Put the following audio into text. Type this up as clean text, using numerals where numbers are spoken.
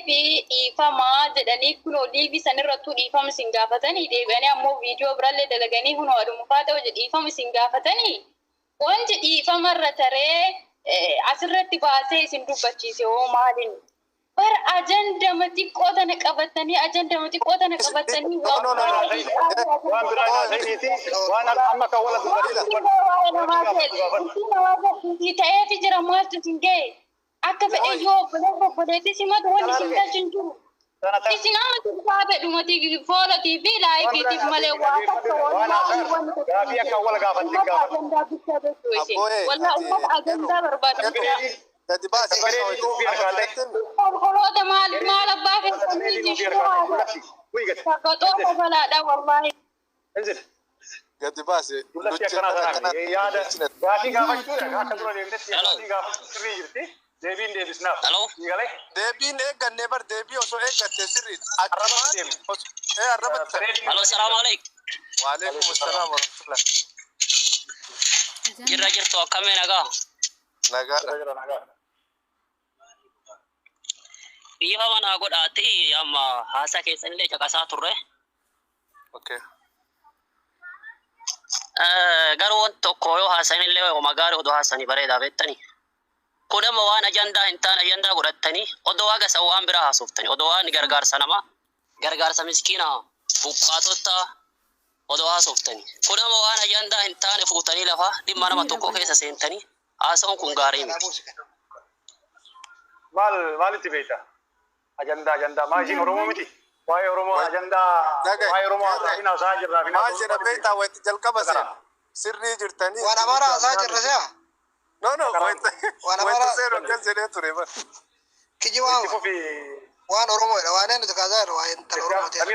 ta'eef dhiifamaa jedhanii kunoo live sanirrattuu dhiifama isin gaafatanii, deebi'anii ammoo viidiyoo birallee dalaganii kunoo adumufaa ta'u dhiifama isin gaafatanii, wanti dhiifamarra taree asirratti baasee isin dubbachiise hoo maalin? Bar ajandama xiqqoo tana qabatanii, ajandama xiqqoo tana qabatanii. No, no, no, no. Waan biraa haasa'iniiti, waan amma kan wala dubbatti ta'eefi jira. Maaltu isin ga'e? Akka fedhe yoo obboleessa obboleetti simatu, wanni isin galchu hin jiru. Isin amma turbaa fedhumati foolotii fi likeiitiif malee waa takka wallaahi wanni tokko. Gaafii akka wal gaafatte Uummata gaafadhu. ajandaa bichaa jechuu isin. Abbooyee, Wallaa uummata ajandaa barbaada. Gadi baasi. Obboloota maal maal abbaa keessanii jechuu Saqqaxoota balaadha wallaahi. Gadi baasi. Dullatti akkanaa sanaa yaada gaafii gaafachuudha. Akka dura deemtetti gaafii gaafachuu sirrii jirti. Deebiin deebisnaaf. Hello? Galee? Deebiin eegganne bar, deebii osoo eeggatte sirriidha. Arrabatti deemi. Ee, arrabatti. Hello, salaamu alaikum. Waalaikum salaam warahmatullah. Jirra jirtu, akkamii, nagaa? Nagaadha. Dhiifama naa godhaati, amma haasaa keessanillee caqasaa turre. Garuu wanti tokko yoo haasanillee oma gaarii odoo haasanii bareedaa beektanii. Kun amma waan ajandaa hin taane ajandaa godhattanii, odoo haga san waan biraa haasoftanii, odoo waan gargaarsa namaa, gargaarsa miskiina buqqaatota odoo haasoftanii. Kun amma waan ajandaa hin taane fuutanii lafa dhimma nama tokko keessa seentanii haasa'uun kun gaarii miti. Maal maalitti beekta? Ajandaa ajandaa maa isiin Oromoo miti? Waa'ee Oromoo ajandaa waa'ee Oromoo haasa'in haasa'aa jirraa. Maal jedha beektaa? Wanti jalqaba seen sirrii jirtanii. Waan Amaaraa haasaa jirra si'a. No, wanta Waan wanta seenu akkas jedhee ture bar. Kijibaa Itti fufi. waan Oromoodha. Waan nuti kaasaa jirru waan intala Oromooti. Samira.